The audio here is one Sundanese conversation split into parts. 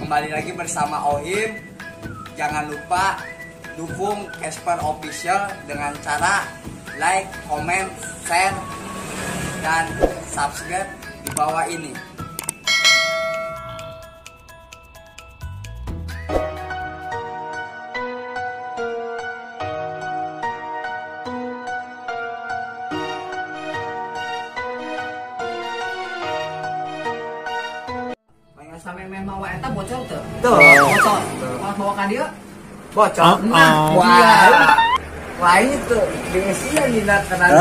Kembali lagi bersama Ohim. Jangan lupa dukung Casper Official dengan cara like, comment, share, dan subscribe di bawah ini. Sampai meh mawa eta bocor teu? Tuh. Bocor. Malah bawa ka dieu? Bocor. Nah, wah. Wah itu diisian dina keran.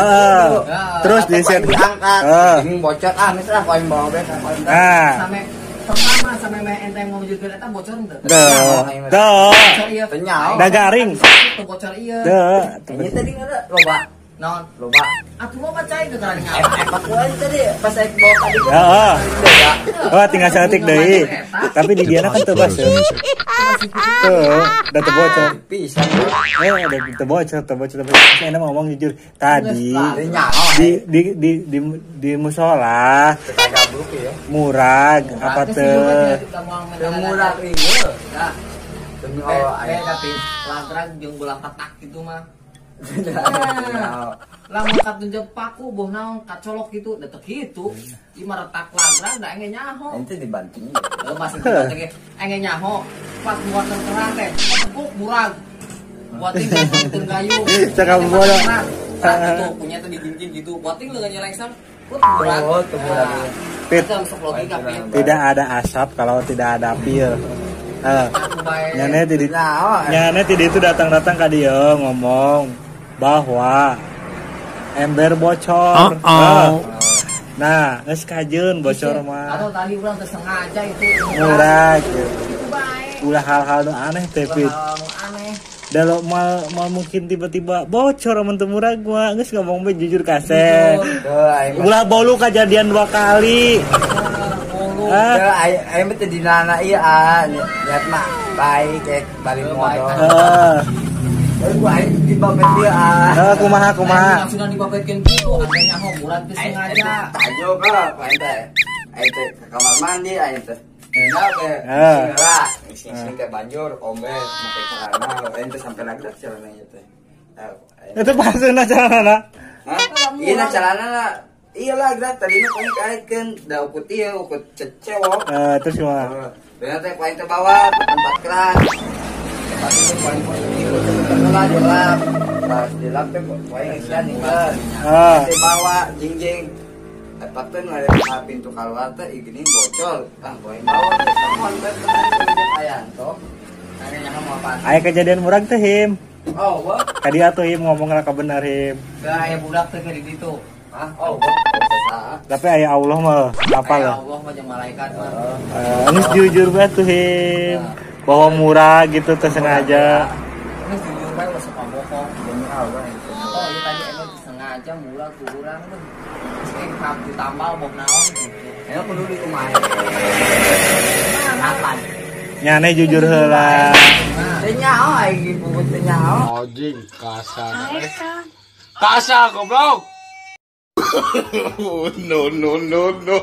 Terus diisian diangkat. Ini bocor ah misalnya koin bawa be koin. Sampai pertama sampai meh ente ngawujudkeun eta bocor teu? Teu. Teu. Bocor ieu. Teu nyaho. Da garing. Teu bocor ieu. Teu. Ini tadi ngada loba. Naon? Loba. Atuh loba cai teu tara Evakuasi tadi pas saya bawa ka dieu. Heeh. Oh, tinggal saeutik deui. Tapi di diana kan teu baseuh. Tuh, udah teu bocor. Pisan. Udah teu bocor, teu bocor, teu bocor. Saya ngomong jujur tadi di musola murag apa teu? Murag ieu. Nah, demi Allah aya tapi lantaran jeung belah petak gitu mah. Lamun katunjuk paku boh naon kacolok gitu da teu kitu. Ieu mah retak lantaran da enge nyaho. Ente dibanting. Heuh masih dibanting enge nyaho. Pas buat terang teh tepuk murag. Buating teu gayu. Cakap bodoh. Gitu punya teh dijinjing gitu. Buating leungeun nyelengsan put murag. Oh, teu murag. Pit. Tidak ada asap kalau tidak ada api. Nyane tidak nyane tidak itu datang-datang ka dieu ngomong bahwa ember bocor. Nah, geus kajeun bocor mah. Atau tadi urang teu sengaja itu. Murah gitu. Itu bae. Ulah hal-hal nu aneh teh Pit. Aneh. Da lo mal mungkin tiba-tiba bocor amun teu murah gua geus ngomong we jujur kaseh. Ulah bolu kejadian dua kali. Teu aing mah teu dinana ieu ah niat mah baik ek balik modal. Heeh. Gua aing dibabet ieu ah. Heeh, kumaha kumaha. Langsung dibabetkeun kitu aya nyaho murad teu sengaja. Tajo ka aing teh. Aing teh ke kamar mandi aing teh. Enak teh. Heeh. Sing teh banjur ombe make celana aing teh sampai lagi celana ieu teh. Itu pasuna celana. Hah? Ieu na celana. Iyalah, gerak tadi mah paling kaitkeun da ukut ieu ukut cecewok. Terus kumaha? Bener teh paling terbawa tempat keran. Tempat itu paling posisi heula dilap. Pas dilap teh paling ngisian ningkeun. Teh bawa jingjing. Epatkeun ngare pintu keluar teh gini bocor. Tah paling bawa teh sampon teh ayanto. Ane nyaho mau apaan? Aya kejadian murag teh Him. Oh, wah. Kadi atuh Him ngomong ka bener Him. Da aya budak teh di ditu. Ah, oh, tapi ayah Allah mah apa lah? Allah mah jeung malaikat mah. Geus jujur bae tuh Him. Bahwa murah gitu teh sengaja. Geus jujur bae ulah sok bohong. Demi Allah itu. Oh, ieu tadi emang sengaja murah ku urang mah. Geus hak ditambal boh naon gitu. Ayo kudu di kumaha. Kapan? Nyane jujur heula. Teu nyaho aing dibubut teu nyaho. Anjing kasar. Kasar goblok. No, no, no, no.